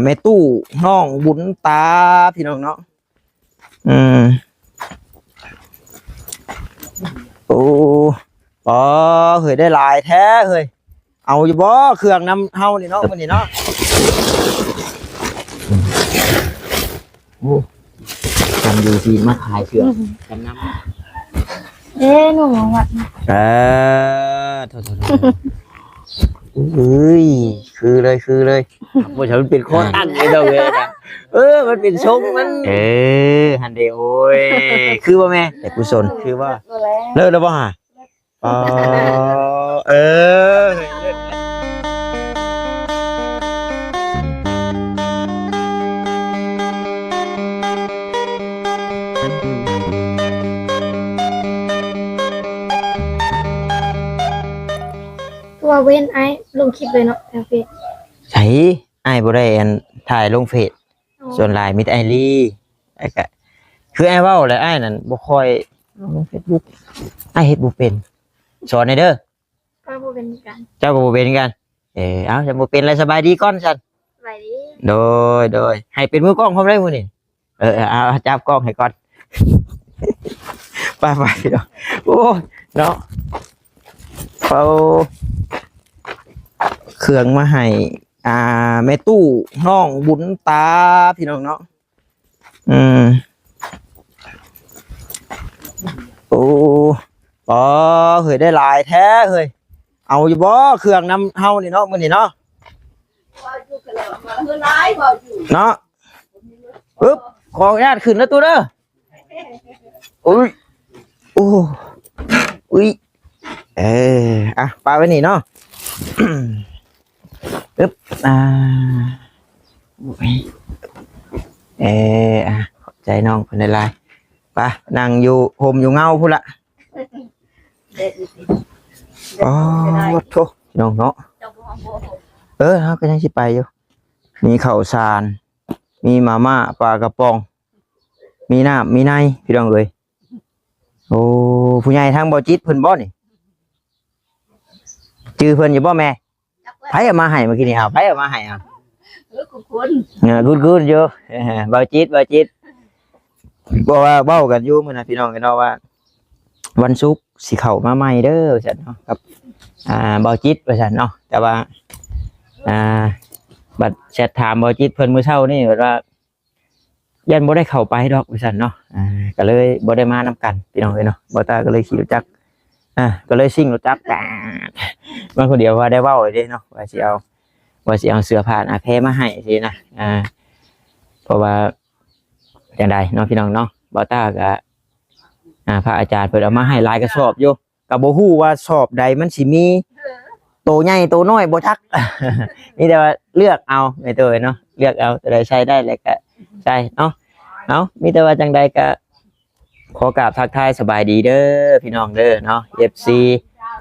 ແມ່ຕູ້ນ້ອງບຸນຕາ ພີ່ນ້ອງເນາະ. ອືມ ໂອ້ ອໍ ເຮີ້ຍ ໄດ້ຫຼາຍແທ້ເຮີ້ຍ. ເອົາຢູ່ບໍ່ເຄື່ອງນຳເຮົານີ້ເນາະ ມື້ນີ້ເນາະ? ໂອ້ ທຳຢູ່ທີ່ມາຂາຍເຄື່ອງ ອືມ ຈຳນຳ. ເອີ ໜູມາວັດ ເອີ ໂທດໆ ເອີຍ ຄືເລີຍ ຄືເລີຍ. ບໍ່ໃຊ່ມັນເປັນຄໍຕັ້ງ ອ່າ ໄອ້ດອກເອີຍນະ. ເອີ ມັນເປັນຊົງມັນ. ເອີ ຫັ້ນເດ. ໂອ້ຍ ຄືບໍ່ແມ່? ແຕ່ກຸສົນ ຄືບໍ່? ເລີກແລ້ວບໍ່ຫາ? ອໍ ເອີ ຄືວ່າບໍ່ເຫັນອ້າຍລົງຄລິບເລີຍເນາະ ທາງເຟສ. ໃສ? ອ້າຍບໍ່ໄດ້ອັນ ຖ່າຍລົງເຟສ. ອໍ ສ່ວນຫຼາຍມີແຕ່ອ້າຍລີ ແລ້ວກະ ຄືອ້າຍເວົ້າແຫຼະ ອ້າຍນັ້ນບໍ່ຄ່ອຍລົງເຟສບຸກ ອ້າຍເຮັດບໍ່ເປັນ. ສອນແດ່ເດີ. ຂ້ອຍບໍ່ເປັນຄືກັນ. ເຈົ້າກໍບໍ່ເປັນຄືກັນ. ເອີ ເອົາ ຄັນບໍ່ເປັນແລ້ວ ສະບາຍດີກ່ອນຊັ້ນ. ສະບາຍດີ. ໂດຍ ໂດຍ ໃຫ້ເປັນມືກ້ອງພ້ອມໄດ້ມື້ນີ້. ເອີ ເອີ ເອົາ ເອົາ ຈັບກ້ອງໃຫ້ກ່ອນ. ໄປໆ ພີ່ນ້ອງ. ໂອ້ຍ ເນາະ ເອົາເຄື່ອງມາໃຫ້ ອ່າ ແມ່ຕູ້ນ້ອງບຸນຕາ ພີ່ນ້ອງເນາະ. ອືມ ໂອ້ ອໍ ເຮີ້ຍ ໄດ້ຫຼາຍແທ້ເຮີ້ຍ. ເອົາຢູ່ບໍ່ເຄື່ອງນຳເຮົານີ້ເນາະ ມື້ນີ້ເນາະ? ເນາະ ປຶບ ຂໍອະນຸຍາດຂຶ້ນເດີຕູ້ເດີ. ໂອ້ຍ ໂອ້ ອຸ້ຍ ເອີ ອ່ະ ປະໄວ້ນີ້ເນາະ. ອຶບ ອ່າ ໂອ້ຍ ເອີ ອ່ະ ຂອບໃຈນ້ອງເພິ່ນຫຼາຍໆ. ໄປ ນັ່ງຢູ່ຮົ່ມຢູ່ເງົາພຸ້ນລະ. ອໍ ໂທ້ ພີ່ນ້ອງເນາະ. ເອີ ເຮົາກໍຍັງຊິໄປຢູ່. ມີເຂົ້າສານ ມີມາມ່າ ປາກະປ໋ອງ ມີນ້ຳມີໃນ ພີ່ນ້ອງເອີຍ. ໂອ້ ຜູ້ໃຫຍ່ທາງເບົາຈິດເພິ່ນບໍ່ນີ້? ຈື່ເພິ່ນຢູ່ບໍ່ແມ່? ໃຜເອົາມາໃຫ້ມື້ກີ້ນີ້? ເອົາ ໃຜເອົາມາໃຫ້? ເອົາ ເອີ ຄຸນໆ ເອີ ຄຸນໆຢູ່ ເບົາຈິດ ເບົາຈິດ. ເພາະວ່າເວົ້າກັນຢູ່ມື້ນັ້ນ ພີ່ນ້ອງເນາະ ວ່າວັນສຸກຊິເຂົ້າມາໃໝ່ເດີ ວ່າຊັ້ນເນາະ ກັບ ອ່າ ເບົາຈິດ ວ່າຊັ້ນເນາະ. ແຕ່ວ່າ ອ່າ ບັດແຊັດຖາມເບົາຈິດເພິ່ນມື້ເຊົ້ານີ້ ເພິ່ນວ່າ ຢ້ານບໍ່ໄດ້ເຂົ້າໄປດອກ ວ່າຊັ້ນເນາະ. ອ່າ ກໍເລີຍບໍ່ໄດ້ມານຳກັນ ພີ່ນ້ອງເອີຍເນາະ. ບ່າວຕ້າກໍເລີຍຂີ່ລົດຈັກ ອ່າ ກໍເລີຍຊິ່ງລົດຈັກ ມາຄົນດຽວ ວ່າໄດ້ເວົ້າເດ້ເນາະ ວ່າຊິເອົາ ວ່າຊິເອົາເສື້ອຜ້າໜ້າແພມາໃຫ້ຊີ້ນະ. ອ່າ ເພາະວ່າຈັ່ງໃດເນາະ ພີ່ນ້ອງເນາະ ບ່າວຕ້າກໍ ອ່າ ພະອາຈານເພິ່ນເອົາມາໃຫ້ຫຼາຍກະສອບຢູ່. ກໍບໍ່ຮູ້ວ່າສອບໃດມັນຊິມີ ເອີ ໂຕໃຫຍ່ໂຕນ້ອຍບໍ່ຈັກ ມີແຕ່ວ່າເລືອກເອົາ ແມ່ນໂຕເນາະ ເລືອກເອົາ ໂຕໃດໃສ່ໄດ້ແລ້ວກໍໃສ່ເນາະ. ເອົາ ມີແຕ່ວ່າຈັ່ງໃດກໍຂໍກາບທັກທາຍສະບາຍດີເດີ ພີ່ນ້ອງເດີເນາະ ເອັຟຊີ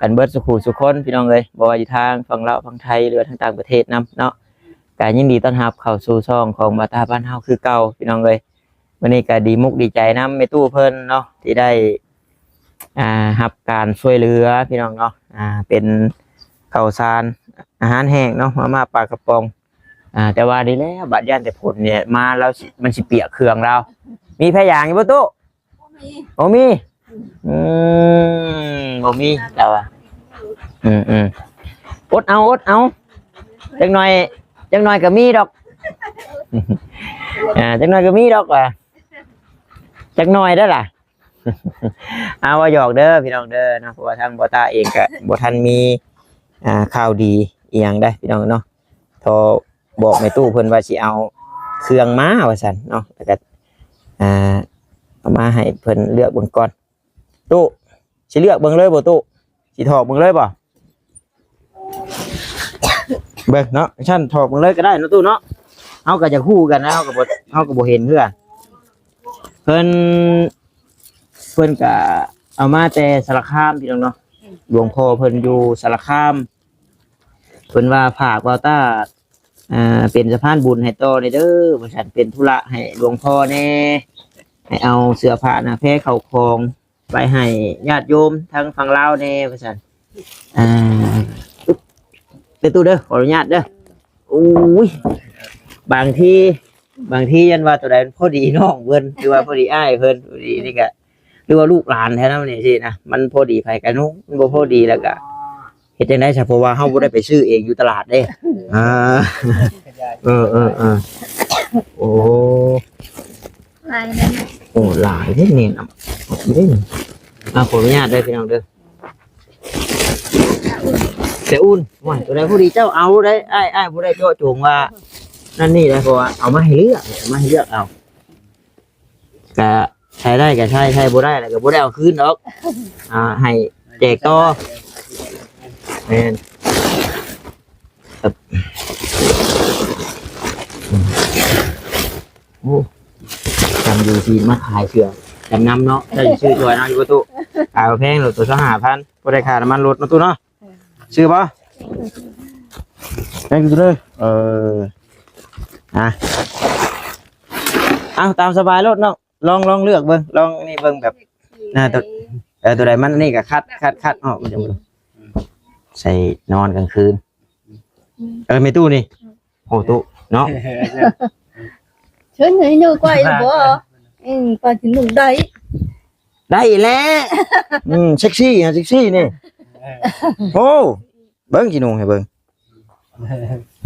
ກັນເບິດສູ່ຄູ່ສູ່ຄົນ ພີ່ນ້ອງເອີຍ ບໍ່ວ່າຢູ່ທາງຝັ່ງລາວ ຝັ່ງໄທ ຫຼືວ່າທາງຕ່າງປະເທດນຳເນາະ. ກໍຍິນດີຕ້ອນຮັບເຂົ້າສູ່ຊ່ອງຂອງບ່າວຕ້າບ້ານເຮົາຄືເກົ່າ ພີ່ນ້ອງເອີຍ. ມື້ນີ້ກໍດີມຸກດີໃຈນຳແມ່ຕູ້ເພິ່ນເນາະ ທີ່ໄດ້ ອ່າ ຮັບການຊ່ວຍເຫຼືອ ພີ່ນ້ອງເນາະ ອ່າ ເປັນເຂົ້າສານ ອາຫານແຫ້ງເນາະ ມາມ່າ ປາກະປ໋ອງ. ອ່າ ແຕ່ວ່າດີແລ້ວ ບາດຢ້ານແຕ່ຝົນນີ້ມາ ລາວຊິ ມັນຊິປຽກເຄື່ອງລາວ. ມີຜ້າຢາງຢູ່ບໍ່ຕູ້? ບໍ່ມີ ບໍ່ມີ. ອືມ ບໍ່ມີ ລາວວ່າ. ອືມໆ ອົດເອົາ ອົດເອົາ ຈັກໜ່ອຍ ຈັກໜ່ອຍກໍມີດອກ. ອ່າ ຈັກໜ່ອຍກໍມີດອກວ່າ ຈັກໜ່ອຍເດີລະ. ເອົາ ວ່າຫຍອກເດີພີ່ນ້ອງເດີເນາະ ເພາະວ່າທາງບ່າວຕ້າເອງກະບໍ່ທັນມີ ອ່າ ຂ່າວດີອີ່ຫຍັງໃດ໋ພີ່ນ້ອງເນາະ. ໂທບອກແມ່ຕູ້ເພິ່ນວ່າຊິເອົາເຄື່ອງມາວ່າຊັ້ນເນາະ ແລ້ວກະ ອ່າ ເອົາມາໃຫ້ເພິ່ນເລືອກເບິ່ງກ່ອນ. ຕູ້ ຊິເລືອກເບິ່ງເລີຍບໍ່ຕູ້? ຊິຖອກເບິ່ງເລີຍບໍ່? ເບິ່ງເນາະ ຊັ້ນຖອກເບິ່ງເລີຍກໍໄດ້ເນາະຕູ້ເນາະ. ເຮົາກໍຢາກຮູ້ຄືກັນນະ ເຮົາກໍບໍ່ ເຮົາກໍບໍ່ເຫັນຄືກັນ. ເພິ່ນ ເພິ່ນກໍເອົາມາແຕ່ສາລະຄາມ ພີ່ນ້ອງເນາະ. ຫຼວງພໍ່ເພິ່ນຢູ່ສາລະຄາມ ເພິ່ນວ່າຝາກບ່າວຕ້າ ອ່າ ເປັນສະພານບຸນໃຫ້ຕໍ່ແດ່ເດີ ວ່າຊັ້ນ ເປັນທຸລະໃຫ້ຫຼວງພໍ່ແດ່ ໃຫ້ເອົາເສື້ອຜ້າໜ້າແພເຂົ້າຂອງ ໄປໃຫ້ຍາດໂຍມທາງຝັ່ງລາວແດ່ວ່າຊັ້ນ. ອ່າ ເດີຕູ້ເດີ ຂໍອະນຸຍາດເດີ. ໂອ້ຍ ບາງທີ ບາງທີຢ້ານວ່າໂຕໃດມັນພໍດີນ້ອງເພິ່ນ ຫຼືວ່າພໍດີອ້າຍເພິ່ນ ພໍດີນີ້ກະ ຫຼືວ່າລູກຫຼານແຖວນັ້ນນີ້ຊີ້ນະ ມັນພໍດີໃຜກະນຸ່ງ ມັນບໍ່ພໍດີແລ້ວກະ ເຮັດຈັ່ງໃດຊະ ເພາະວ່າເຮົາບໍ່ໄດ້ໄປຊື້ເອງຢູ່ຕະຫຼາດເດ້. ອ່າ ເອີໆໆ ໂອ້ ຫຼາຍເດ້ ໂອ້ ຫຼາຍເດ້ນີ້ນະ ເດ້ນີ້. ອ່າ ຂໍອະນຸຍາດເດີພີ່ນ້ອງເດີ ແຕ່ອຸ່ນ ໂອ້ຍ ໂຕໃດພໍດີເຈົ້າເອົາໄດ້ ອ້າຍ ອ້າຍບໍ່ໄດ້ເຈາະຈົງວ່ານັ້ນນີ້ນະ ເພາະວ່າເອົາມາໃຫ້ເລືອກ ເອົາມາໃຫ້ເລືອກເອົາ ກະໃຊ້ໄດ້ກະໃຊ້ ໃຊ້ບໍ່ໄດ້ແລ້ວກະບໍ່ໄດ້ເອົາຄືນດອກ ອ່າ ໃຫ້ແຈກຕໍ່ ແມ່ນ. ໂອ້ ຈຳຢູ່ທີ່ມາຂາຍເສື້ອຈຳນຳເນາະ ເຈົ້າຊິຊື້ຊ່ອຍເຮົາຢູ່ບໍ່ຕູ້? ຂາຍບໍ່ແພງດອກ ໂຕຊາວຫ້າພັນ ບໍ່ໄດ້ຄ່ານ້ຳມັນລົດເນາະຕູ້ເນາະ ຊື້ບໍ່? ແພງຢູ່ເດີ ເອີ ອ່ະ ເອົາຕາມສະບາຍໂລດເນາະ ລອງ ລອງເລືອກເບິ່ງ ລອງນີ້ເບິ່ງແບບ ໜ້າໂຕ ເອີ ໂຕໃດມັນນີ້ກະຄັດ ຄັດ ຄັດອອກ ມັນຈະໃສ່ນອນກາງຄືນ ເອີ ແມ່ຕູ້ນີ້ ໂອ້ຕູ້ເນາະ ເຊີນໃຫ້ໜູກວ່າຢູ່ບໍ່? ອືມ ກວ່າຊິນຸ່ງໄດ້ ໄດ້ແຫຼະ ອືມ ເຊັກຊີ້ ເຊັກຊີ້ນີ້ ໂອ້ ເບິ່ງຊິນຸ່ງໃຫ້ເບິ່ງ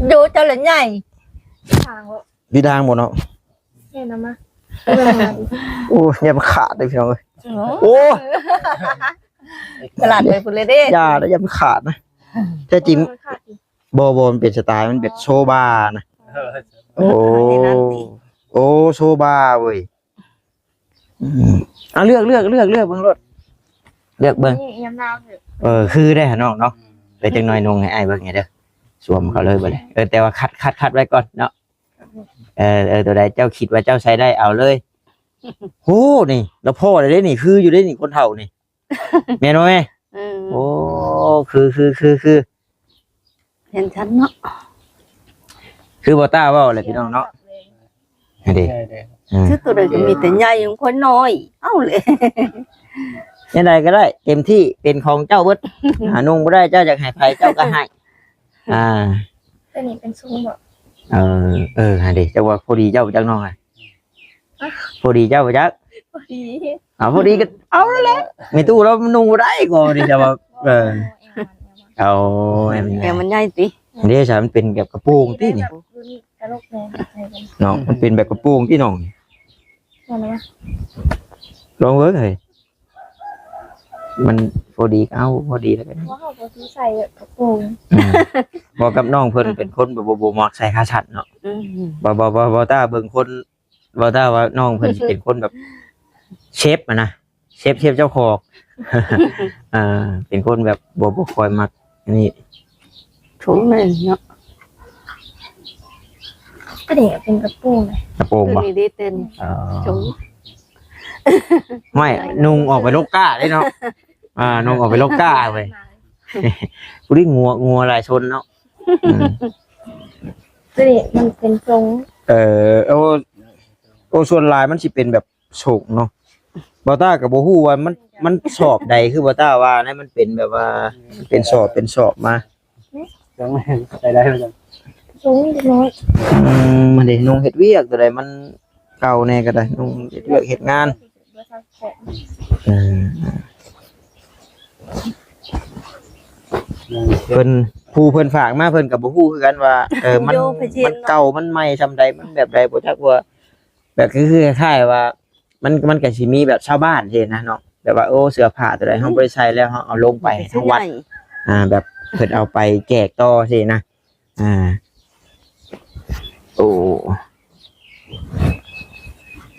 ໂດ ເຈົ້າລະໃຫຍ່ ທາງບໍ່ ມີທາງບໍ່ເນາະ ແມ່ນນຳມາ ໂອ້ຍ ຢ່າມັນຂາດເດີພີ່ນ້ອງເອີຍ ໂອ້ ໂອ້ ຕະຫຼາດໄປພຸ້ນເລີຍເດ້ ຢ່ານະ ຢ່າມັນຂາດນະ ແທ້ຈິງ ບໍ່ ບໍ່ ມັນເປັນສະໄຕລ໌ ມັນເປັນໂຊບານະ ໂອ້ ໂອ້ ໂຊບາເວີຍ ອືມ ເອົາເລືອກ ເລືອກ ເລືອກ ເລືອກເບິ່ງໂລດ ເລືອກເບິ່ງ ນີ້ຍາມໜາວເດີ ເອີ ຄືໄດ້ຫານ້ອງເນາະ ເອີ ຈັກໜ້ອຍນຸ່ງໃຫ້ອ້າຍເບິ່ງແດ່ເດີ ສວມເຂົ້າເລີຍບັດນີ້ ເອີ ແຕ່ວ່າຄັດ ຄັດ ຄັດໄວ້ກ່ອນເນາະ ເອີ ເອີ ໂຕໃດເຈົ້າຄິດວ່າເຈົ້າໃຊ້ໄດ້ເອົາເລີຍ ໂຫ ນີ້ລະພໍ້ແລ້ວເດ້ນີ້ ຄືຢູ່ເດ້ນີ້ ຄົນເຖົ້ານີ້ ແມ່ນບໍ່ແມ່? ເອີ ໂອ້ ຄື ຄື ຄື ຄື ເຫັນຊັດເນາະ ຄືບໍ່ຕ້າເວົ້າແຫຼະພີ່ນ້ອງເນາະ ຫັ້ນເດ້ ເອີ ຄືໂຕໃດກະມີແຕ່ໃຫຍ່ຂອງຂ້ອຍນ້ອຍ ເອົາແຫຼະ ຈັ່ງໃດກະໄດ້ ເຕັມທີ່ ເປັນຂອງເຈົ້າເບິດ ຫານຸ່ງບໍ່ໄດ້ ເຈົ້າຢາກໃຫ້ໃຜເຈົ້າກະໃຫ້ ອ່າ ໂຕນີ້ເປັນຊົງບໍ່? ເອີ ເອີ ຫັ້ນເດ້ ຈັກວ່າພໍດີເຈົ້າຈັກນ້ອງ ພໍດີເຈົ້າບໍ່ຈັກ ພໍດີ ເອົາພໍດີກະເອົາແລ້ວແຫຼະ ແມ່ຕູ້ລາວນຸ່ງບໍ່ໄດ້ກໍນີ້ຈະວ່າ ເອີ ເອົາ ແອວມັນໃຫຍ່ຕິ ເດ້ ຊະ ມັນເປັນແບບກະໂປງຕິນີ້ ເນາະ ມັນເປັນແບບກະໂປງຕິນ້ອງ ລອງເບິ່ງເຮີ້ຍ ມັນພໍດີເອົາ ພໍດີແລ້ວກະ ເຮົາບໍ່ໃສ່ກະໂປງ ອືມ ເວົ້າກັບນ້ອງເພິ່ນເປັນຄົນແບບບໍ່ ບໍ່ມັກໃສ່ຂາສັ້ນເນາະ ອືມ ບໍ່ ບໍ່ ບໍ່ ບໍ່ຕ້າເບິ່ງຄົນ ບໍ່ຕ້າວ່ານ້ອງເພິ່ນຊິເປັນຄົນແບບເຊັບຫັ້ນນະ ເຊັບ ເຊັບເຈົ້າຂອງ ອ່າ ເປັນຄົນແບບບໍ່ ບໍ່ຄ່ອຍມັກອັນນີ້ ຖົງແມ່ນເນາະ ກະເດະເປັນກະໂປງ ກະໂປງບໍ່? ໂຕນີ້ເດເຕັນ ອໍ ຖົງ ຫ້ອຍ ນຸ່ງອອກໄປລົກກ້າເດ້ເນາະ ອ່າ ນຸ່ງອອກໄປລົກກ້າເວີຍ ຜູ້ນີ້ງົວ ງົວຫຼາຍຊົນເນາະ ອືມ ໂຕນີ້ມັນເປັນຊົງ ເອີ ໂອ ໂອ ສ່ວນຫຼາຍມັນຊິເປັນແບບ ໂສກເນາະ ບ່າວຕ້າກໍບໍ່ຮູ້ວ່າມັນ ມັນສອບໃດ ຄືບ່າວຕ້າວ່ານະ ມັນເປັນແບບວ່າ ເປັນສອບ ເປັນສອບມາ ຈັ່ງໃສ່ໄດ້ວ່າຊັ້ນ ສູງເລັກນ້ອຍ ອືມ ມັນໄດ້ນຸ່ງເຮັດວຽກຕົວໃດມັນເກົ່າແດ່ກໍໄດ້ ນຸ່ງເຮັດວຽກເຮັດງານ ເອີ ເພິ່ນ ຜູ້ເພິ່ນຝາກມາ ເພິ່ນກໍບໍ່ຮູ້ຄືກັນວ່າ ເອີ ມັນ ມັນເກົ່າມັນໃໝ່ຊ່ຳໃດ ມັນແບບໃດ ບໍ່ຈັກວ່າ ແບບຄື ຄືຄ້າຍໆວ່າ ມັນ ມັນກໍຊິມີແບບຊາວບ້ານເຮັດນະເນາະ ແບບວ່າ ໂອ້ ເສື້ອຜ້າຕົວໃດເຮົາບໍ່ໄດ້ໃສ່ແລ້ວ ເຮົາເອົາລົງໄປທາງວັດ ອ່າ ແບບເພິ່ນເອົາໄປແຈກຕໍ່ຊີ້ນະ ອ່າ ໂອ້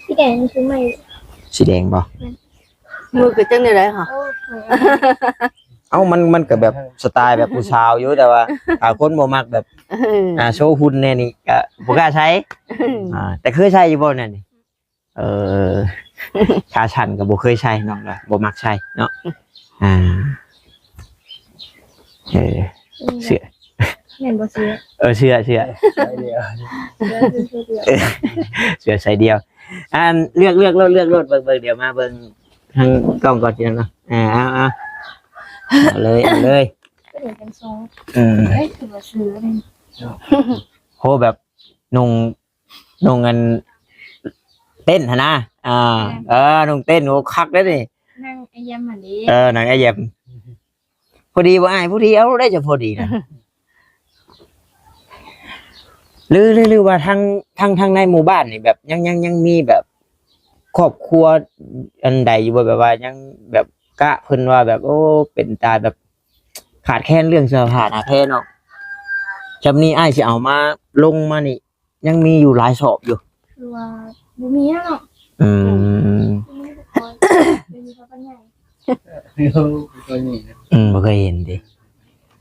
ສີແດງຄືໃໝ່ ສີແດງບໍ່? ແມ່ນ ມືກໍຈັ່ງໃດໆຫະ ໂອ້ ເອົ້າ ມັນ ມັນກໍແບບສະໄຕລ໌ແບບຜູ້ສາວຢູ່ ແຕ່ວ່າຖ້າຄົນບໍ່ມັກແບບ ເອີ ອ່າ ໂຊຫຸ່ນແດ່ນີ້ກໍບໍ່ກ້າໃສ່ ເອີ ອ່າ ແຕ່ເຄີຍໃສ່ຢູ່ບໍ່ແນວນີ້? ເອີ ຂາສັ້ນກໍບໍ່ເຄີຍໃສ່ ນ້ອງກໍບໍ່ມັກໃສ່ເນາະ ອ່າ ເອີ ເສື້ອ ແມ່ນບໍ່ເສື້ອ? ເອີ ເສື້ອ ເສື້ອ ເສື້ອ ເສື້ອໃສ່ດຽວ ອັນ ເລືອກ ເລືອກໂລດ ເລືອກໂລດ ເບິ່ງ ເບິ່ງ ດຽວມາເບິ່ງທາງກ້ອງກ່ອນພີ່ນ້ອງເນາະ ອ່າ ເອົາ ເອົາ ເອົາເລີຍ ເອົາເລີຍ ເປັນຊົງ ເອີ ເອີ ຖືວ່າຊື້ ໂຫ ແບບ ນຸ່ງ ນຸ່ງອັນເຕັ້ນຫັ້ນນະ ອ່າ ແມ່ນ ເອີ ນຸ່ງເຕັ້ນ ໂອ້ ຄັກເດ້ນີ້ ນາງໄອແຢມຫັ້ນເດ້ ເອີ ນາງໄອແຢມ ພໍດີບໍ່ອ້າຍ? ພໍດີ ເອົາໄດ້ຈະພໍດີນະ ຫຼື ຫຼື ຫຼືວ່າທາງ ທາງ ທາງໃນໝູ່ບ້ານນີ້ແບບ ຍັງ ຍັງ ຍັງມີແບບຄອບຄົວອັນໃດຢູ່ບໍ່? ແບບວ່າຍັງແບບກະເພິ່ນວ່າແບບ ໂອ້ ເປັນຕາແບບຂາດແຄນເລື່ອງເສື້ອຜ້າໜ້າແພເນາະ ຊ່ຳນີ້ອ້າຍຊິເອົາມາລົງມານີ້ ຍັງມີຢູ່ຫຼາຍສອບຢູ່ ຄືວ່າບໍ່ມີແລ້ວເນາະ ອືມ ບໍ່ມີແລ້ວ ອືມ ບໍ່ເຄີຍເຫັນຕິ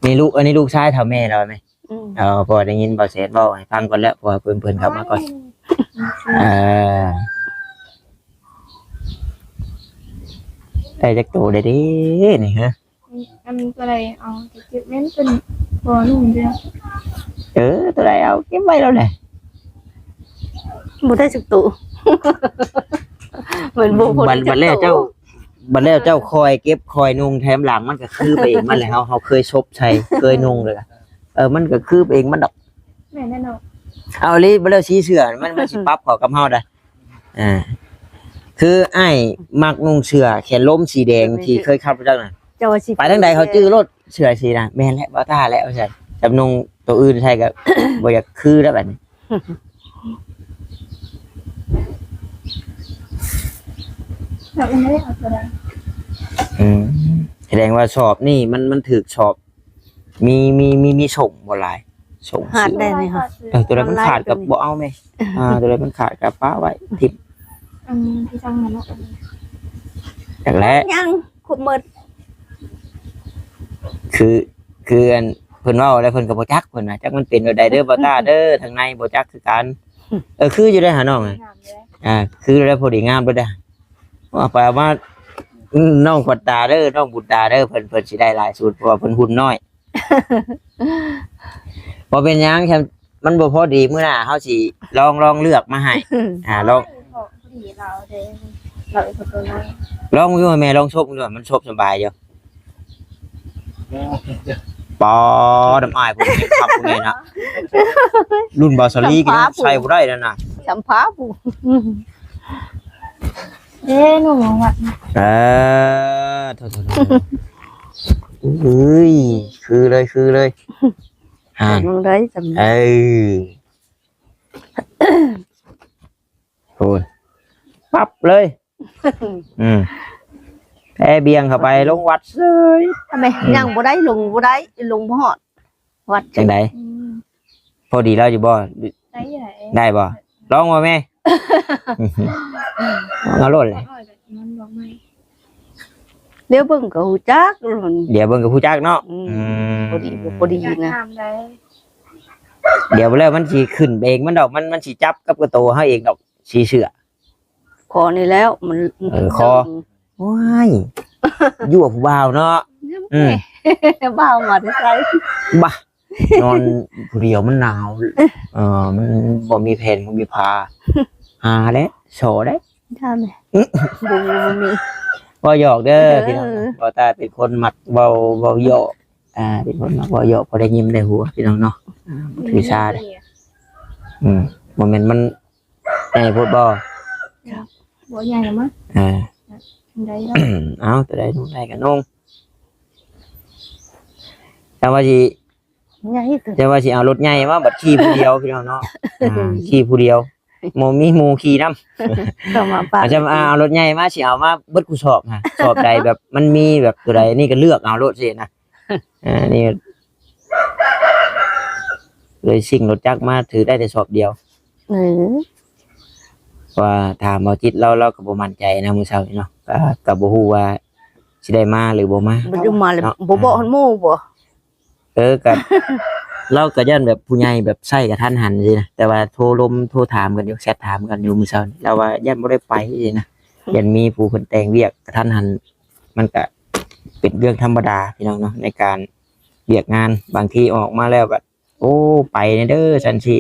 ນີ້ລູກ ອັນນີ້ລູກຊາຍເຖົ້າແມ່ລາວແມ່ນ ອືມ ເອີ ເພາະວ່າໄດ້ຍິນບ່າວແສນເວົ້າໃຫ້ຟັງກ່ອນແລ້ວ ເພາະວ່າເພິ່ນ ເພິ່ນເຂົ້າມາກ່ອນ ໂອ້ຍ ເອີ ໄດ້ຈັກໂຕແລ້ວເດ້ນີ້ ຮະ? ອັນຕົວໃດເອົາ ເກັບແມ່ນຕົວນີ້ ບໍ່ນຸ່ງເດີ ເອີ ຕົວໃດເອົາເກັບໄວ້ໂລດແຫຼະ ບໍ່ໄດ້ຈັກໂຕ ມັນບໍ່ພໍດີຈັກໂຕ ບັດ ບັດແລ້ວເຈົ້າ ບັດແລ້ວເຈົ້າຄ່ອຍເກັບຄ່ອຍນຸ່ງແຖມຫຼັງ ມັນກໍຄືໄປເອງມັນແຫຼະ ເຮົາ ເຮົາເຄີຍສົບໃສ່ ເຄີຍນຸ່ງເລີຍ ເອີ ມັນກໍຄືໄປເອງມັນດອກ ແມ່ນແນ່ນອນ ເອົາອີ່ຫຼີ ບັດແລ້ວສີເສື້ອມັນ ມັນຊິປັບເຂົ້າກັບເຮົາໄດ໋ ອ່າ ຄືອ້າຍມັກນຸ່ງເສື້ອແຂນລົມສີແດງທີ່ເຄີຍຂັບຮູ້ຈັກນະ ເຈົ້າວ່າຊິ ໄປທາງໃດເຂົາຈື່ໂລດ ເສື້ອສີນະ ແມ່ນແຫຼະ ບໍ່ທ່າແຫຼະວ່າຊັ້ນ ຈຳນຸ່ງໂຕອື່ນໃສ່ກໍ ບໍ່ຢາກຄືແລ້ວບັດນີ້ ແລ້ວເອີຍ ເອົາຕົວໃດ ອືມ ສະແດງວ່າສອບນີ້ມັນ ມັນຖືກສອບ ມີ ມີ ມີ ມີສົ່ງບໍ່ຫຼາຍ ສົ່ງ ຫາດ ຊື້ ໄດ້ນີ້ ເອີ ຕົວໃດມັນຂາດກໍບໍ່ເອົາແມ່ ອ່າ ຕົວໃດມັນຂາດກໍປະໄວ້ ຖິ້ມ ອັນທີ່ສັ່ງມາເນາະ ຈັກແຫຼະ ຍັງຄົບໝົດ ຄື ຄືອັນເພິ່ນເວົ້າແລ້ວເພິ່ນກໍບໍ່ຈັກ ເພິ່ນວ່າ ຈັກມັນເປັນແບບໃດເດີ ບໍ່ຕ້າເດີ ທາງໃນບໍ່ຈັກຄືກັນ ເອີ ຄືຢູ່ເດ້ຫານ້ອງ ງາມເດ້ ອ່າ ຄືແລ້ວ ພໍດີງາມເດ້ ເອົາໄປເອົາມາ ອືມ ນ້ອງຂວັນຕາເດີ ນ້ອງບຸນຕາເດີ ເພິ່ນ ເພິ່ນຊິໄດ້ຫຼາຍສຸດ ເພາະວ່າເພິ່ນຫຸ່ນນ້ອຍ ບໍ່ເປັນຫຍັງ ຄັນມັນບໍ່ພໍດີ ມື້ໜ້າເຮົາຊິລອງ ລອງເລືອກມາໃຫ້ ອ່າ ລອງ ພໍດີລາວເດ້ ລາວເປັນຄົນຕົວນ້ອຍ ລອງຢູ່ ແມ່ລອງຊົກຢູ່ ມັນຊົກສະບາຍຢູ່ ປໍ ນ້ຳອ້າຍພວກນີ້ຄັບພວກນີ້ນະ ລຸ້ນບາວສາລີກໍຍັງໃສ່ບໍ່ໄດ້ນັ້ນນະ ສຳພາຜູ້ ເດ້ໜູວັດ ເອີ ໂທດໆ ເອີຍ ຄືເລີຍ ຄືເລີຍ ອ່າ ເບິ່ງໄດ້ຈຳ ເອີ ໂອ້ຍ ປັບເລີຍ ອືມ ແພ່ບ່ຽງເຂົ້າໄປລົງວັດເສີຍ ແມ່ ອືມ ຍ່າງບໍ່ໄດ້ ລົງບໍ່ໄດ້ ລົງບໍ່ຮອດ ວັດ ຈັ່ງໃດ ອືມ ພໍດີລາວຢູ່ບໍ່? ໄດ້ຢູ່ແຫຼະ ໄດ້ບໍ່? ລອງບໍ່ແມ່? ເອົາໂລດແຫຼະ ດຽວເບິ່ງກໍຮູ້ຈັກ ດຽວເບິ່ງກໍຮູ້ຈັກເນາະ ອືມ ອືມ ພໍດີບໍ່ພໍດີນະ ດຽວແລ້ວມັນຊິຂຶ້ນເອງມັນດອກ ມັນ ມັນຊິຈັບກັບກະໂຕເຮົາເອງດອກ ສີເສື້ອ ຂໍນີ້ແລ້ວ ມັນ ເອີ ຂໍ ໂອ້ຍ ຢູ່ກັບຜູ້ບ່າວເນາະ ອືມ ບ່າວມາແຕ່ໃສ ບາ ນອນຜູ້ດຽວມັນໜາວ ເອີ ມັນບໍ່ມີແຜ່ນ ບໍ່ມີຜ້າ ຫາແຫຼະ ສໍ້ໄດ້ ທຳແຫຼະ ບໍ່ມີ ບໍ່ມີ ເວົ້າຫຍອກເດີ ເອີ ພີ່ນ້ອງ ເວົ້າຕາເປັນຄົນມັກເວົ້າ ເວົ້າຫຍອກ ອ່າ ເປັນຄົນມັກເວົ້າຫຍອກ ພໍໄດ້ຍິ້ມໄດ້ຫົວ ພີ່ນ້ອງເນາະ ອືມ ຖືຊາເດ້ ອືມ ບໍ່ແມ່ນມັນ ໃຫຍ່ໂພດບໍ່? ບໍ່ໃຫຍ່ລະມັ້ງ ອ່າ ໄດ້ແລ້ວ ເອົາ ຕົວໃດນຸ່ງໄດ້ກໍນຸ່ງ ແຕ່ວ່າຊິ ໃຫຍ່ ແຕ່ວ່າຊິເອົາລົດໃຫຍ່ມາບັດຂີ່ຜູ້ດຽວ ພີ່ນ້ອງເນາະ ອ່າ ຂີ່ຜູ້ດຽວ ບໍ່ມີໝູ່ຂີ່ນຳ ກໍມາປະ ອາດຈະ ອ່າ ເອົາລົດໃຫຍ່ມາ ຊິເອົາມາເບິດຄູ່ສອບນະ ສອບໃດແບບມັນມີແບບຕົວໃດ ນີ້ກໍເລືອກເອົາໂລດຊີ້ນະ ອ່າ ນີ້ ເລີຍຊິງລົດຈັກມາ ຖືໄດ້ແຕ່ສອບດຽວ ເອີ ວ່າຖາມເອົາຈິດລາວ ລາວກໍບໍ່ໝັ້ນໃຈນະ ມື້ເຊົ້ານີ້ເນາະ ກໍ ກໍບໍ່ຮູ້ວ່າຊິໄດ້ມາຫຼືບໍ່ມາ ບໍ່ໄດ້ມາແລ້ວ ເນາະ ບໍ່ບອກ ອ່າ ຮອດໝູ່ບໍ່? ເອີ ກໍ ລາວກໍຢ້ານແບບຜູ້ໃຫຍ່ແບບໃຊ້ກະທັນຫັນຊີ້ນະ ແຕ່ວ່າໂທລົມ ໂທຖາມກັນຢູ່ ແຊັດຖາມກັນຢູ່ມື້ເຊົ້ານີ້ ລາວວ່າຢ້ານບໍ່ໄດ້ໄປຊີ້ນະ ຢ້ານມີຜູ້ເພິ່ນແຕ່ງວຽກກະທັນຫັນ ມັນກະເປັນເລື່ອງທຳມະດາ ພີ່ນ້ອງເນາະ ໃນການວຽກງານ ບາງທີອອກມາແລ້ວກໍ ໂອ້ ໄປແດ່ເດີ ຊັ້ນຊີ້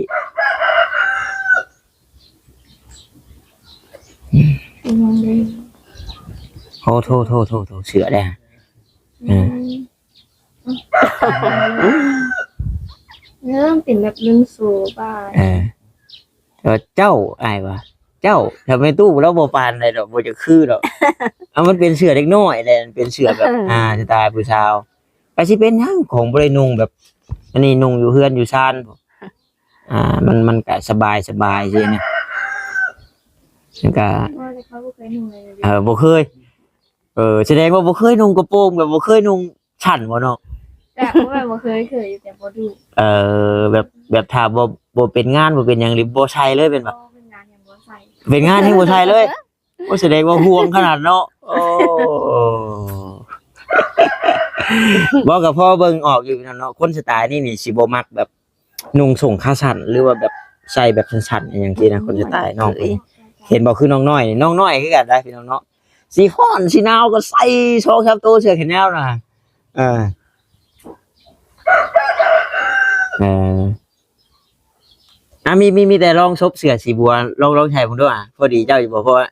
ເປັນຫຍັງເດ້? ໂອ້ ໂທ ໂທ ໂທ ໂທ ເສື້ອແດ່ ອືມ ເອີ ເປັນແບບລຸ້ນໂຊບາ ເອີ ວ່າເຈົ້າ ອ້າຍວ່າ ເຈົ້າ ຖ້າແມ່ຕູ້ລາວບໍ່ປານໃດດອກ ບໍ່ຈະຄືດອກ. ເອົາ ມັນເປັນເສື້ອເດັກນ້ອຍແຫຼະ ມັນເປັນເສື້ອແບບ ອ່າ ສະໄຕລ໌ຜູ້ສາວ. ກະຊິເປັນຫຍັງ ຂອງບໍ່ໄດ້ນຸ່ງແບບ ອັນນີ້ນຸ່ງຢູ່ເຮືອນຢູ່ຊານ ອ່າ ມັນ ມັນກະສະບາຍ ສະບາຍຊີ້ນະ. ມັນກະ ເອີ ບໍ່ເຄີຍ ເອີ ສະແດງວ່າບໍ່ເຄີຍນຸ່ງກະໂປງ ແບບບໍ່ເຄີຍນຸ່ງ ຊັ້ນບໍ່ນ້ອງ? ກະບໍ່ແມ່ນບໍ່ເຄີຍ ເຄີຍຢູ່ແຕ່ບໍ່ດຸ. ເອີ ແບບ ແບບຖ້າບໍ່ ບໍ່ເປັນງານ ບໍ່ເປັນຫຍັງນີ້ບໍ່ໃສ່ເລີຍແມ່ນບໍ່? ເປັນງານແຮ່ງບໍ່ໃສ່ ເປັນງານແຮ່ງບໍ່ໃສ່ເລີຍ. ໂອ້ ສະແດງວ່າຫ່ວງຂະໜາດເນາະ. ໂອ້ ບໍ່ ກະພໍເບິ່ງອອກຢູ່ພີ່ນ້ອງເນາະ ຄົນສະໄຕລ໌ນີ້ນີ້ຊິບໍ່ມັກແບບນຸ່ງສົ້ງຂາສັ້ນ ຫຼືວ່າແບບໃສ່ແບບສັ້ນໆ ອີ່ຫຍັງຊີ້ນະ. ຄົນສະໄຕລ໌ນ້ອງເພິ່ນ ເຫັນບໍ່ ຄືນ້ອງນ້ອຍນີ້ ນ້ອງນ້ອຍຄືກັນໄດ໋ພີ່ນ້ອງເນາະ. ຊິຮ້ອນຊິໜາວກໍໃສ່ສອງສາມໂຕເສື້ອແຂນຍາວນະ. ເອີ ເອີ ອ່າ ມີ ມີ ມີແຕ່ລອງສົບເສື້ອສີບົວ ລອງ ລອງໃສ່ເບິ່ງດູ. ອ່າ ພໍດີເຈົ້າຢູ່ບໍ່? ເພາະວ່າ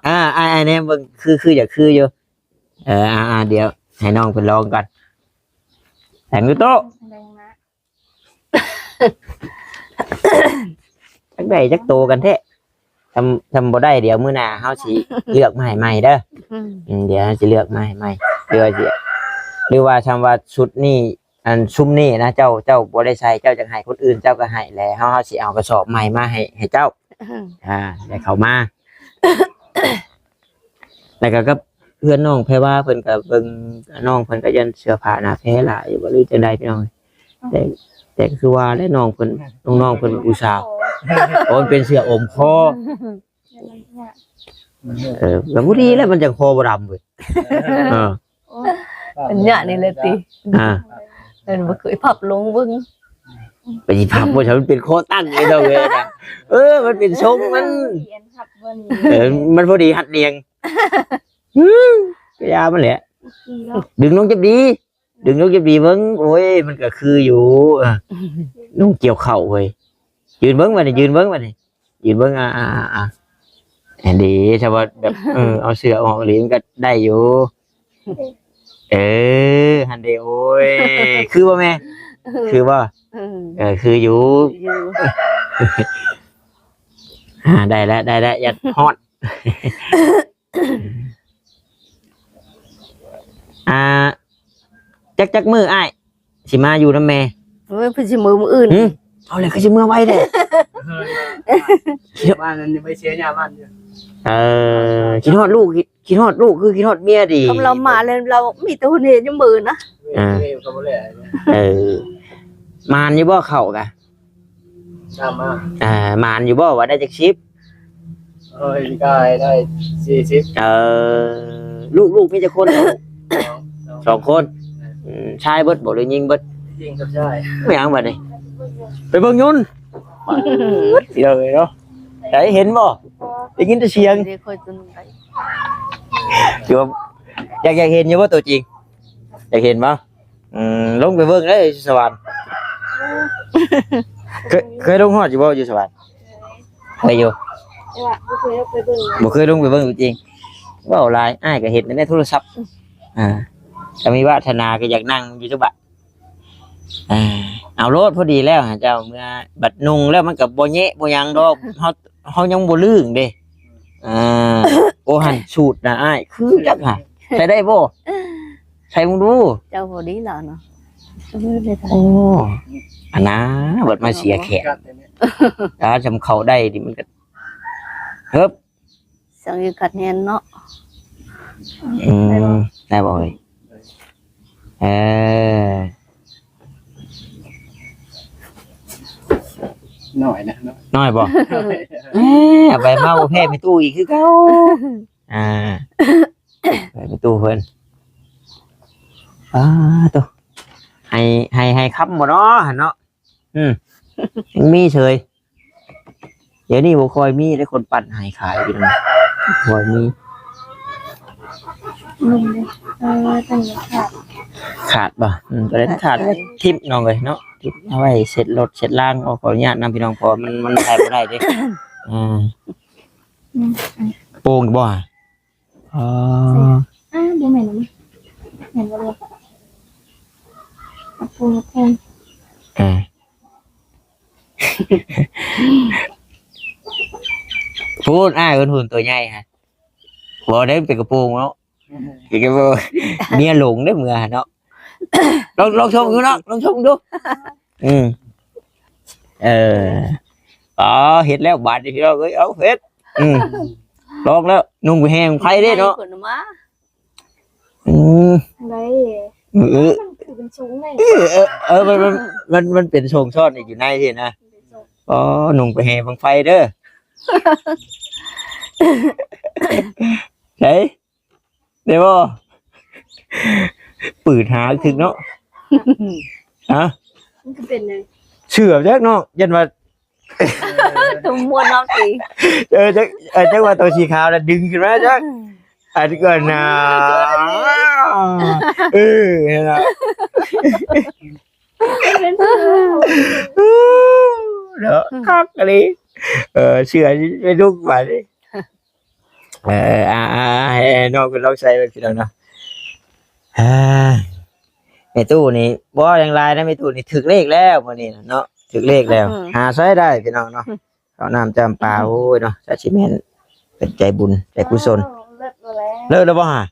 ອ່າ ອ້າຍ ອ້າຍແນມເບິ່ງ ຄື ຄື ຢາກຄືຢູ່. ເອີ ອ່າ ອ່າ ດຽວໃຫ້ນ້ອງເພິ່ນລອງກ່ອນ. ແຕ່ງຢູ່ໂຕະ ແດງນະ. ຈັກໄດ້ຈັກໂຕກັນແທ້. ທຳ ທຳບໍ່ໄດ້ ດຽວມື້ໜ້າເຮົາຊິເລືອກມາໃຫ້ໃໝ່ເດີ. ອືມ ອືມ ດຽວເຮົາຊິເລືອກມາໃຫ້ໃໝ່ ຫຼືວ່າຊິ ຫຼືວ່າທຳວ່າຊຸດນີ້ ອັນຊຸມນີ້ນະ ເຈົ້າ ເຈົ້າບໍ່ໄດ້ໃສ່ ເຈົ້າຢາກໃຫ້ຄົນອື່ນ ເຈົ້າກໍໃຫ້ແຫຼະ. ເຮົາ ເຮົາຊິເອົາກະສອບໃໝ່ມາໃຫ້ ໃຫ້ເຈົ້າ ອືມ ອ່າ ໄດ້ເຂົ້າມາ. ແລ້ວກໍກັບເພື່ອນນ້ອງແພວາ ເພິ່ນກໍເບິ່ງ ນ້ອງເພິ່ນກໍຢ້ານເສື້ອຜ້າໜ້າແພຫຼາຍບໍ່ ຫຼືຈັ່ງໃດພີ່ນ້ອງ. ແຕ່ ແຕ່ກໍຄືວ່າແຫຼະ ນ້ອງເພິ່ນ ນ້ອງໆເພິ່ນອຸດສ່າ ໂອ້ ມັນເປັນເສື້ອອົມຄໍ. ເອີ ກໍພໍດີແລ້ວ ມັນຈັ່ງຄໍບໍ່ດຳເວີຍ. ເອີ ໂອ້ຍ ອັນຍະນີ້ແຫຼະຕິ ອ່າ ເພິ່ນບໍ່ເຄີຍພັບລົງເບິ່ງ. ໄປຊິພັບບໍ່ ມັນເປັນຄໍຕັ້ງເລີຍເນາະເວີຍນະ. ເອີ ມັນເປັນຊົງມັນ ເອີ ມັນພໍດີຮັດນຽງ. ຫື ກະຢ່າມັນແຫຼະ ດຶງລົງຈັບດີ ດຶງລົງຈັບດີເບິ່ງ. ໂອ້ຍ ມັນກະຄືຢູ່. ເອີ ນຸ່ງກ່ຽວເຂົ້າເວີຍ. ຢືນເບິ່ງບາດນີ້ ຢືນເບິ່ງບາດນີ້ ຢືນເບິ່ງ. ອ່າ ອ່າ ອ່າ ອັນນີ້ ຖ້າວ່າແບບ ເອີ ເອົາເສື້ອອອກອີ່ຫຼີມັນກະໄດ້ຢູ່. ເອີ ຫັ້ນເດ. ໂອ້ຍ ຄືບໍ່ແມ່? ຄືບໍ່? ເອີ ຄືຢູ່ ຄືຢູ່. ອ່າ ໄດ້ແລ້ວ ໄດ້ແລ້ວ ຢ່າຮ້ອນ. ອ່າ ຈັກ ຈັກມື້ອ້າຍຊິມາຢູ່ນຳແມ່? ໂອ້ຍ ເພິ່ນຊິມື້ມື້ອື່ນ. ຫື ເອົາແລ້ວ ຄືຊິເມືອໄວແທ້? ບ້ານນັ້ນຍັງໄປເສຍຫຍ້າບ້ານຢູ່. ເອີ ຄິດຮອດລູກ ຄິດ ຄິດຮອດລູກຄືຄິດຮອດເມຍຕິ? ຄຳລາວມາແລ້ວ ລາວມີແຕ່ຄົນເຮັດຢູ່ມື້ນະ. ອ່າ ເອີ ໝານຢູ່ບໍ່ເຂົ້າກະ? ຕາມມາ ອ່າ ໝານຢູ່ບໍ່ ວ່າໄດ້ຈັກສິບ? ເອີຍ ກາຍໄດ້ສີ່ສິບ. ເອີ ລູກ ລູກມີຈັກຄົນ? ສອງ ສອງ ສອງຄົນ. ເອີ ອືມ ຊາຍເບິດບໍ່ ຫຼືຍິງເບິດ? ຍິງກັບຊາຍ. ແມ່ນຫຍັງບັດນີ້ ໄປເບິ່ງຍົນ. ເອີຍເນາະ ໃດເຫັນບໍ່? ໄດ້ຍິນແຕ່ສຽງ. ຄືວ່າ ຢາກ ຢາກເຫັນຢູ່ບໍ່ຕົວຈິງ? ຢາກເຫັນບໍ່? ອືມ ລົງໄປເບິ່ງເດີຢູ່ສະຫວັນ. ເຄີຍ ເຄີຍລົງຮອດຢູ່ບໍ່ຢູ່ສະຫວັນ? ເຄີຍຢູ່ ແຕ່ວ່າບໍ່ເຄີຍລົງໄປເບິ່ງ. ບໍ່ເຄີຍລົງໄປເບິ່ງຕົວຈິງ. ເວົ້າຫຼາຍ ອ້າຍກໍເຫັນແຕ່ໃນໂທລະສັບ. ອ່າ ຖ້າມີວາດທະນາກໍຢາກນັ່ງຢູ່ຈຸບະ. ອ່າ ເອົາໂລດ ພໍດີແລ້ວ ເຈົ້າເມືອ ບັດນຸ່ງແລ້ວມັນກໍບໍ່ແຍະບໍ່ຫຍັງດອກ. ເຮົາ ເຮົາຍັງບໍ່ລຶ້ງເດ້. ອ່າ ໂອ້ ຫັ້ນສູດນະອ້າຍ ຄືຈັກຫາ ໃສ່ໄດ້ບໍ່? ໃສ່ເບິ່ງດູ. ເຈົ້າພໍດີແລ້ວເນາະ. ໂອ້ ອັນນາ ບັດມາເສຍແຂກ. ຖ້າຈຳເຂົ້າໄດ້ນີ້ມັນກໍ ເຮີບ ສັງເກດຂັດແຮງເນາະ. ອືມ ໄດ້ບໍ່ເອີຍ? ເອີ ໜ້ອຍນະ ໜ້ອຍ ໜ້ອຍບໍ່? ເອີ ເອົາໄປມາບໍ່ແພ້ແມ່ຕູ້ອີກຄືເກົ່າ. ອ່າ ໄປແມ່ຕູ້ເພິ່ນ. ປາໂຕ ໃຫ້ ໃຫ້ ໃຫ້ຄຳບໍ່ເນາະ ຫັ້ນເນາະ. ອືມ ຍັງມີເສີຍ. ດຽວນີ້ບໍ່ຄ່ອຍມີເດ້ຄົນປັ່ນໃຫ້ຂາຍ ພີ່ນ້ອງ ບໍ່ຄ່ອຍມີ. ອືມ ເອີ ຕົວນີ້ຂາດ ຂາດບໍ່? ອືມ ຕົວນັ້ນຂາດ ຂາດ ທິບນ້ອງເອີຍເນາະ ທິບເອົາໄວ້ເຊັດລົດເຊັດລາງ. ຂໍອະນຸຍາດນຳພີ່ນ້ອງ ເພາະວ່າມັນ ມັນໃຊ້ບໍ່ໄດ້ເດ້. ອ່າ ອືມ ອືມ ໂປ່ງຢູ່ບໍ່? ອໍ ອ່າ ບໍ່ແມ່ນ ແມ່ນບໍ່? ເອົາໂປ່ງ ເອົາໂປ່ງ ອ່າ ເອີ ພຸ້ນ ອ້າຍເພິ່ນ ພຸ້ນ ຕົວໃຫຍ່ຫັ້ນ. ບໍ່ໄດ້ເປັນກະໂປງເນາະ ເປັນກະໂປງ ເມຍຫຼົງເດ້ເມືອຫັ້ນເນາະ. ລອງ ລອງຊົງດູເນາະ ລອງຊົງດູ. ອືມ ເອີ ອໍ ເຮັດແລ້ວບາດນີ້ ພີ່ນ້ອງເອີຍ. ເອົາ ເຮັດ ອືມ ລອງແລ້ວ ນຸ່ງແຮງໄຟເດ້ເນາະ. ໃຫ້ເພິ່ນມາ ອືມ ໄດ້ ເອີ ມັນຄືເປັນຊົງໄງ ເອີ ເອີ ເອີ ມັນ ມັນ ມັນ ມັນເປັນຊົງຊ້ອນຢູ່ໃນຊີ້ນະ. ອໍ ນຸ່ງໄປແຫ່ບັ້ງໄຟເດີ. ໃສ ໄດ້ບໍ່? ປືດຫາຖືກເນາະ. ຮະ? ມັນຄືເປັນຫຍັງ? ເຊື່ອຈັກເນາະ ຢ້ານວ່າ ຕຸ່ມມ່ວນນອກຕີ. ເອີ ຈັກ ເອີ ຈັກວ່າໂຕສີຂາວລະດຶງຂຶ້ນມາຈັກ. ອັນກ່ອນນະ ເອີ ຫັ້ນລະ ເນາະ ຄັກອີ່ຫຼີ. ເອີ ເຊື່ອໄປລຸກບາດນີ້. ເອີ ອ່າ ອ່າ ໃຫ້ນ້ອງເພິ່ນລອງໃສ່ເບິ່ງ ພີ່ນ້ອງເນາະ. ອ່າ ແມ່ຕູ້ນີ້ບໍ່ຫຍັງຫຼາຍນະ ແມ່ຕູ້ນີ້ຖືກເລກແລ້ວມື້ນີ້ນະເນາະ ຖືກເລກແລ້ວ. ອືມ ຫາໃຊ້ໄດ້ ພີ່ນ້ອງເນາະ. ອືມ ເຂົ້ານ້ຳຈຳປາ ໂອ້ຍເນາະ ຈັກຊິແມ່ນເປັນໃຈບຸນໃຈກຸສົນ. ເລີດແລ້ວ ເລີດແລ້ວບໍ່ຫະ?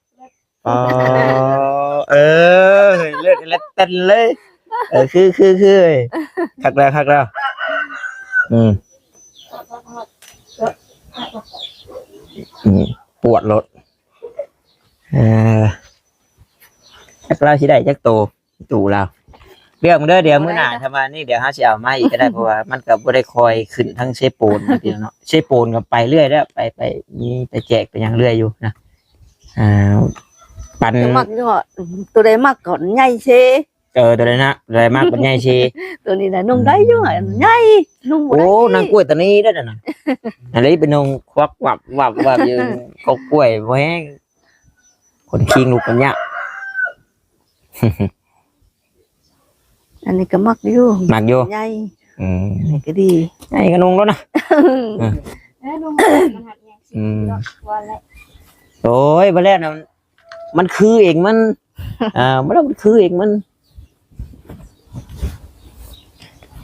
ອໍ ເອີ ເລີດແລ້ວເຕັ້ນເລີຍ. ເອີ ຄື ຄື ຄື ຄັກແລ້ວ ຄັກແລ້ວ. ອືມ ອືມ ປວດໂລດ. ເອີ ຈັກລາວຊິໄດ້ຈັກໂຕ ຕູ້ລາວ. ເລືອກເດີ ດຽວມື້ໜ້າ ຖ້າວ່ານີ້ ດຽວເຮົາຊິເອົາມາອີກກໍໄດ້ ເພາະວ່າມັນກໍບໍ່ໄດ້ຄ່ອຍຂຶ້ນທາງເຊໂປນນະ ພີ່ນ້ອງເນາະ. ເຊໂປນກໍໄປເລື້ອຍແລ້ວ ໄປ ໄປ ມີໄປແຈກໄປຫຍັງເລື້ອຍຢູ່ນະ. ອ່າ ປັນ ມັກຢູ່ ໂຕໃດມັກກໍໃຫຍ່ເຊ. ເອີ ໂຕໃດນະ ໂຕໃດມັກກໍໃຫຍ່ເຊ. ໂຕນີ້ນະນຸ່ງໄດ້ຢູ່ ອືມ ໃຫຍ່ ນຸ່ງບໍ່ໄດ້. ໂອ້ ນາງກ້ວຍຕານີໄດ້ນະ ອັນນີ້ໄປນຸ່ງຄວັກວັບວັບວັບຢູ່ ກໍກ້ວຍບໍ່ແຮງ ຄົນຄີງລຸກກັນຍາກ. ອັນນີ້ກໍມັກຢູ່ ມັກຢູ່ ໃຫຍ່. ອືມ ໃຫຍ່ກໍດີ ໃຫຍ່ກໍນຸ່ງໂລດນະ. ເອີ ນຸ່ງມັນຫາກແຍງ ອືມ ວ່າແຫຼະ. ໂອ້ຍ ບໍ່ແລ້ວນະ ມັນຄືເອງມັນ ອ່າ ມັນຄືເອງມັນ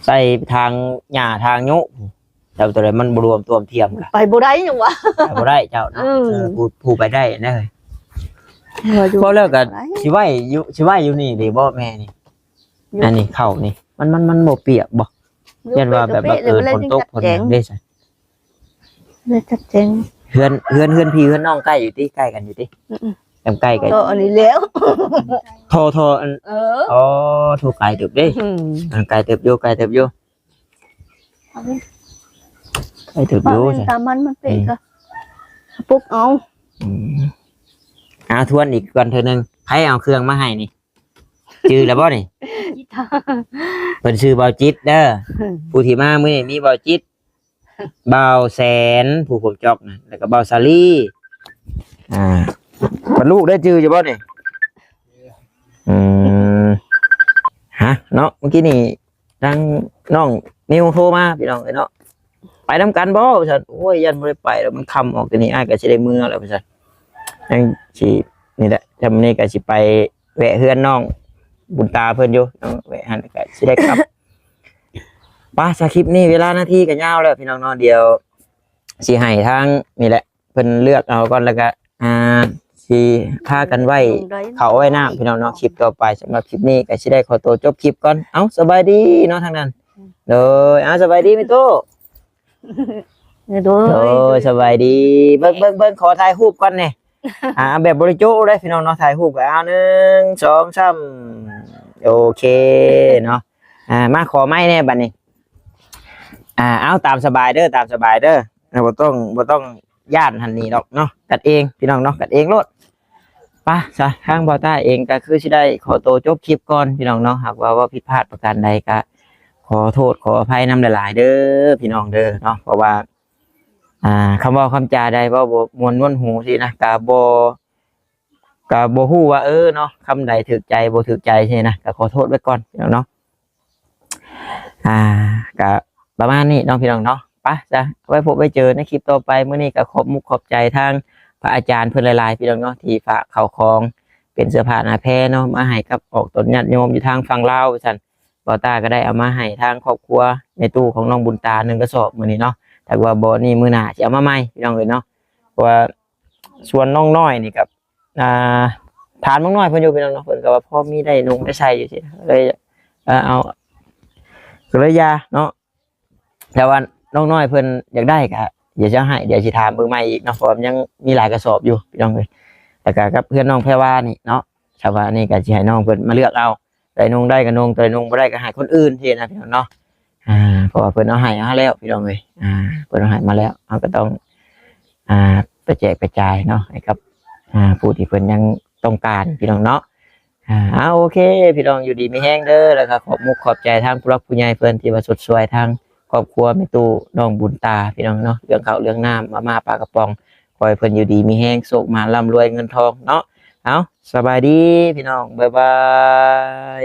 ໃສ່ທາງຫຍ້າທາງໂຍະ ແຕ່ໂຕໃດມັນບໍ່ລວມຕົວມທຽມ ໄປບໍ່ໄດ້ຫຍັງວະ ໄປບໍ່ໄດ້ເຈົ້າເນາະ. ອືມ ເອີ ຜູ້ ຜູ້ໄປໄດ້ນະ. ເວົ້າຢູ່ ເວົ້າແລ້ວກໍ ໄດ້ ຊິໄວ້ຢູ່ ຊິໄວ້ຢູ່ນີ້ເດບໍ່ແມ່ນີ້? ຢູ່ ອັນນີ້ເຂົ້ານີ້ ມັນ ມັນ ມັນບໍ່ປຽກບໍ່? ຢ້ານວ່າແບບວ່າ ເອີ ຝົນຕົກ ເພິ່ນເດ້ຊັ້ນ ເລີຍຈັດແຈງ ເຮືອນ ເຮືອນ ເຮືອນພີ່ເຮືອນນ້ອງໃກ້ຢູ່ຕິ ໃກ້ກັນຢູ່ຕິ? ອືມໆ ແຄມໃກ້ກັນ ກໍອັນນີ້ແລ້ວ ທໍ່ ທໍ່ອັນ ເອີ ອໍ ໂທ ໄກເຕີບເດ້. ອືມ ອັນ ໄກເຕີບຢູ່ ໄກເຕີບຢູ່ ເອົາເດ້ ໄກເຕີບຢູ່. ຕາມມັນ ມັນເປະ ອືມ ກໍປຸກເອົາ. ອືມ ເອົາ ທວນອີກກ່ອນເທື່ອໜຶ່ງ ໃຜເອົາເຄື່ອງມາໃຫ້ນີ້? ຈື່ແລ້ວບໍ່ນີ້? ເພິ່ນຊື່ບ່າວຈິດເດີ. ຜູ້ທີ່ມາມື້ນີ້ມີບ່າວຈິດ, ບ່າວແສນ ຜູ້ຜົມຈອກນະ ແລ້ວກໍບ່າວສາລີ. ອ່າ ບັນລູກໄດ້ຈື່ຢູ່ບໍ່ນີ້? ອືມ ຮະ ເນາະ ເມື່ອກີ້ນີ້ ທາງນ້ອງນິວໂທມາ ພີ່ນ້ອງເອີຍເນາະ ໄປນຳກັນບໍ່? ວ່າຊັ້ນ. ໂອ້ຍ ຢ້ານບໍ່ໄດ້ໄປດອກ ມັນຄ່ຳອອກ ແຕ່ນີ້ອ້າຍກໍຊິໄດ້ເມືອແລ້ວ ວ່າຊັ້ນ. ຍັງຊິ ນີ້ແຫຼະ ຊ່ຳນີ້ກໍຊິໄປແວະເຮືອນນ້ອງບຸນຕາເພິ່ນຢູ່ເນາະ ແວະຫັ້ນກໍຊິໄດ້ກັບ. ປະ ສຳລັບຄລິບນີ້ເວລານາທີກໍຍາວແລ້ວ ພີ່ນ້ອງເນາະ. ດຽວຊິໃຫ້ທາງ ນີ້ແຫຼະ ເພິ່ນເລືອກເອົາກ່ອນ ແລ້ວກະ ອ່າ ຊິພາກັນໄວ້ເຂົ້າໄວ້ນ້ຳ ພີ່ນ້ອງເນາະ. ຄລິບຕໍ່ໄປ ສຳລັບຄລິບນີ້ກໍຊິໄດ້ຂໍຕົວຈົບຄລິບກ່ອນ. ເອົ້າ ສະບາຍດີເນາະທາງນັ້ນ. ໂດຍ ເອົ້າ ສະບາຍດີແມ່ຕູ້. ໂດຍ ໂດຍ ສະບາຍດີ. ເບິ່ງ ເບິ່ງ ເບິ່ງ ຂໍຖ່າຍຮູບກ່ອນແດ່. ອ່າ ແບບບໍ່ໄດ້ໂຈ້ເດ້ ພີ່ນ້ອງເນາະ. ຖ່າຍຮູບກໍ ເອົາ ໜຶ່ງ ສອງ ສາມ ໂອເຄເນາະ. ອ່າ ມາ ຂໍໄມ້ແດ່ບັດນີ້. ອ່າ ເອົາ ຕາມສະບາຍເດີ ຕາມສະບາຍເດີ. ບໍ່ຕ້ອງ ບໍ່ຕ້ອງ ຢ້ານຫັ້ນນີ້ດອກເນາະ ກັນເອງ ພີ່ນ້ອງເນາະ ກັນເອງໂລດ. ປະຊະ ທາງບ່າວຕ້າເອງກໍຄືຊິໄດ້ຂໍໂຕຈົບຄລິບກ່ອນ ພີ່ນ້ອງເນາະ. ຫາກວ່າເວົ້າຜິດພາດປະການໃດກໍຂໍໂທດຂໍອະໄພນຳຫຼາຍໆເດີ ພີ່ນ້ອງເດີເນາະ. ເພາະວ່າ ອ່າ ຄຳເວົ້າຄຳຈາໃດເວົ້າບໍ່ມ່ວນນວນຫູຊີ້ນະ ກໍບໍ່ ກໍບໍ່ຮູ້ວ່າ ເອີເນາະ ຄຳໃດຖືກໃຈບໍ່ຖືກໃຈຊີ້ນະ ກໍຂໍໂທດໄວ້ກ່ອນ ພີ່ນ້ອງເນາະ. ອ່າ ກະປະມານນີ້ເນາະ ພີ່ນ້ອງເນາະ. ໄປຊະ ໄວ້ພົບໄວ້ເຈີໃນຄລິບຕໍ່ໄປ. ມື້ນີ້ກະຂອບມຸກຂອບໃຈທາງພະອາຈານເພິ່ນຫຼາຍໆ ພີ່ນ້ອງເນາະ ທີ່ຝາກເຂົ້າຂອງເປັນເສື້ອຜ້າໜ້າແພເນາະ ມາໃຫ້ກັບອອກຕົນຍາດໂຍມຢູ່ທາງຝັ່ງລາວວ່າຊັ້ນ. ບ່າວຕ້າກໍໄດ້ເອົາມາໃຫ້ທາງຄອບຄົວແມ່ຕູ້ຂອງນ້ອງບຸນຕາໜຶ່ງກະສອບມື້ນີ້ເນາະ. ຖ້າວ່າບໍ່ນີ້ມື້ໜ້າຊິເອົາມາໃໝ່ ພີ່ນ້ອງເອີຍເນາະ. ເພາະວ່າສ່ວນນ້ອງນ້ອຍນີ້ກໍ ອ່າ ຖາມນ້ອງນ້ອຍເພິ່ນຢູ່ ພີ່ນ້ອງເນາະ, ເພິ່ນກໍວ່າພໍມີໄດ້ນຸ່ງໄດ້ໃສ່ຢູ່ຊີ້ ເລີຍ ເອີ ເອົາ ກໍເລີຍຢ່າເນາະ. ແຕ່ວ່ານ້ອງນ້ອຍເພິ່ນຢາກໄດ້ກໍດຽວຈະໃຫ້ ດຽວຊິຖາມເບິ່ງໃໝ່ອີກເນາະ ເພາະວ່າມັນຍັງມີຫຼາຍກະສອບຢູ່ ພີ່ນ້ອງເອີຍ. ແລ້ວກໍກັບເຮືອນນ້ອງແພວານີ້ເນາະ ຊາວານີ້ກໍຊິໃຫ້ນ້ອງເພິ່ນມາເລືອກເອົາ ໄດ້ນຸ່ງໄດ້ກໍນຸ່ງ ໄດ້ນຸ່ງບໍ່ໄດ້ກໍໃຫ້ຄົນອື່ນຊີ້ນະ ພີ່ນ້ອງເນາະ. ອ່າ ເພາະວ່າເພິ່ນເອົາໃຫ້ເຮົາແລ້ວ ພີ່ນ້ອງເອີຍ. ອ່າ ເພິ່ນເອົາໃຫ້ມາແລ້ວ ເຮົາກໍຕ້ອງ ອ່າ ໄປແຈກໄປຈ່າຍເນາະ ໃຫ້ກັບ ອ່າ ຜູ້ທີ່ເພິ່ນຍັງຕ້ອງການ ພີ່ນ້ອງເນາະ. ອ່າ ເອົາ ໂອເຄ ພີ່ນ້ອງ ຢູ່ດີມີແຮງເດີ ແລ້ວກໍຂອບມຸກຂອບໃຈທາງຜູ້ຫຼັກຜູ້ໃຫຍ່ເພິ່ນທີ່ວ່າຊົດຊ່ວຍທາງຄອບຄົວແມ່ຕູ້ນ້ອງບຸນຕາ ພີ່ນ້ອງເນາະ ເລື່ອງເຂົ້າເລື່ອງນ້ຳ ມາມ່າ ປາກະປ໋ອງ ຂໍໃຫ້ເພິ່ນຢູ່ດີມີແຮງ ໂຊກໝານ ລ່ຳລວຍເງິນທອງເນາະ. ເອົາ ສະບາຍດີ ພີ່ນ້ອງ ບາຍບາຍ.